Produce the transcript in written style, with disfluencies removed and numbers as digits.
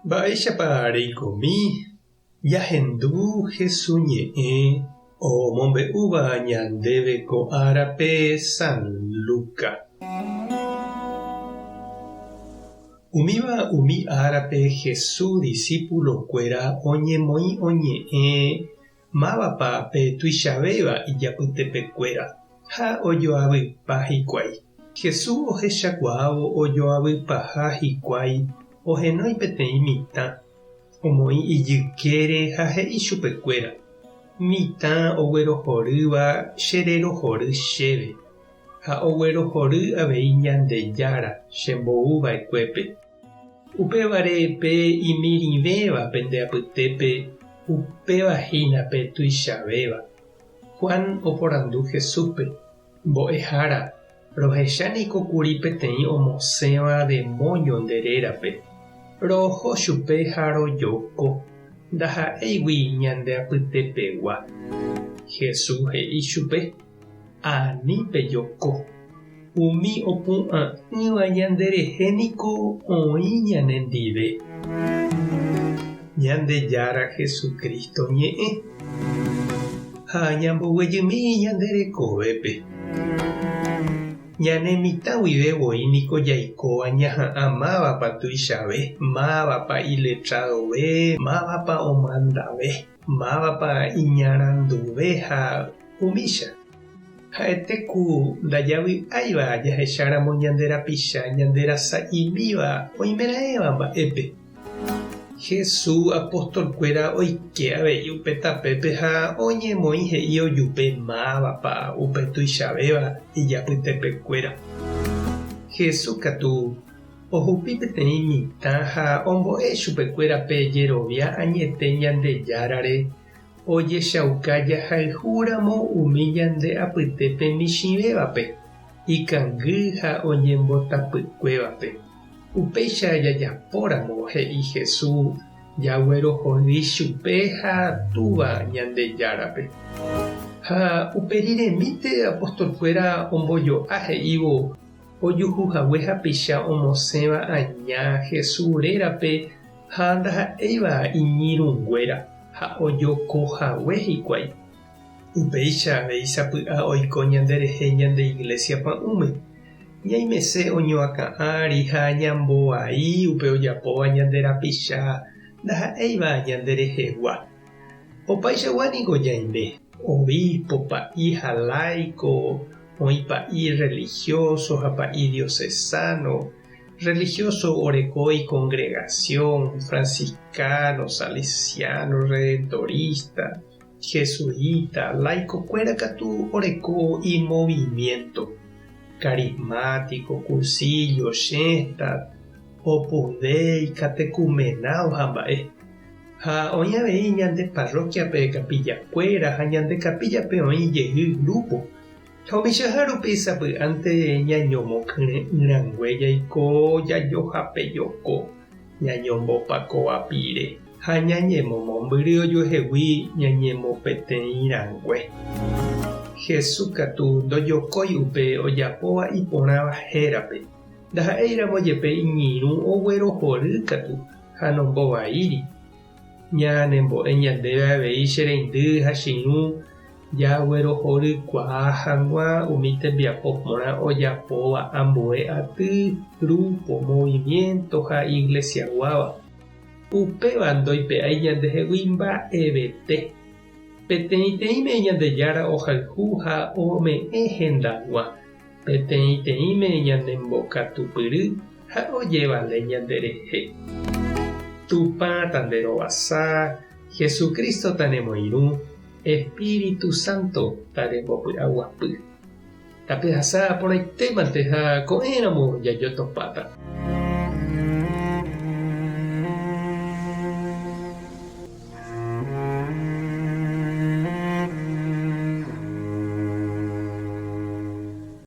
Mba'éichapa reikomi jahendu Hesu ñe'ẽ omombe'úva ñandéve ko árape San Luca? Umíva umi árape Hesu disípulokuéra oñemoĩ oñe'ẽ mávapa pe tuichavéva ijapytepekuéra ha ojoavypa hikuái. Jesús ohechakuaávo ojoavypaha hikuái ohenói peteĩ mitã, omoĩ ijykére ha he'i chupekuéra, Mitã oguerohorýva chererohory chéve, ha oguerohory avei Ñandejára chembouva'ekuépe. Upévare pe imirĩvéva pende apytépe, upéva hína pe tuichavéva. Juan oporandu Jesúspe, Mbo'ehára, rohecha niko kuri peteĩ omosẽva demóño nde rérape. Roho chupe ha rojoko, ndaha'éigui ñande apytepegua. Jesús he'i chupe, Ani pejoko. Umi opu'ã'ỹva ñanderehe niko oĩ ñanendive. Ñandejára Jesucristo ñe'ẽ. Ha ñamboguejymi ñande rekovépe. Ñane mitã guive voi niko jaikóva ñaha'ã mávapa tuichave, mávapa iletradove, mávapa omandave, mávapa iñaranduve ha umícha. Ha'ete ku ndajavy'áiva jahecháramo ñande rapicha ñande rasa'imíva oimeraẽva mba'épe. Jesús apostolkuéra oike avei upe tapépe ha oñemoĩ he'i ojupe mávapa upe tuichavéva ijapytepekuéra. Jesús katu ohupi peteĩ mitã ha ombo'e chupekuéra pe jerovia añete Ñandejárare Ojechauka jahayhúramo umi ñande apytépe michĩvévape, ikangy ha oñembotapykuévape. Upéicha jajapóramo, he'i Jesús, jaguerohory chupe ha Túva Ñandejárape. Ha upe riremínte apostolkuéra ombojo'a he'ívo ojuhu hague hapicha omosẽva aña Jesús rérape ha ndaha'éiva iñirũnguéra. Ha ojoko hague hikuái. Upéicha avei sapy'a oiko ñanderehe ñande iglésia pa'ũme. Ñaimese oñoakã ári ha ñamboai upe ojapóva ñande rapicha ndaha'éiva ñande rehegua. Opaichagua niko ñaime, obispo, pa'i ha laico, oĩ pa'i religioso ha pa'i diocesano, Religioso oreko icongregación, franciscano, salesiano, redentorista, jesuita, laico-kuéra katu oreko imovimiento, carismático, cursillo, Schoenstatt, Opus Dei, catecumenado ha mba'e. Ha oĩ avei ñande parroquia-pe capilla-kuéra ha ñande capilla-pe oĩ jey grupo. Ha umichaha rupi sapy'ánte ñañomokyre'ỹrangue jaiko jajohapejoko, ñañombopakova pire ha ñañemomombyry ojuehegui ñañemopeteĩrangue. Jesús katu ndojokói upe ojapóva iporãva hérape, ndaha'éiramo jepe iñirũ oguerohory katu ha nombovaíri. Ñanembo'e ñandéve avei che reindy ha che irũ jaguerohorykuaa hag̃ua umi tembiapo porã ojapóva ambue aty, grupo, movimiento ha iglesiaguáva. Upéva ndoipe'ái ñandehegui mba'evete. Peteĩteĩme Ñandejára ohayhu ha ome'ẽ hendag̃ua, Peteĩteĩme ñanembokatupyry ha ojevale ñanderehe. Tupã tanderovasa, Jesucristo tanemoirũ, Espíritu Santo tarembopy'aguapy. Tapehasa porãitémante ha ko'ẽramo jajotopáta.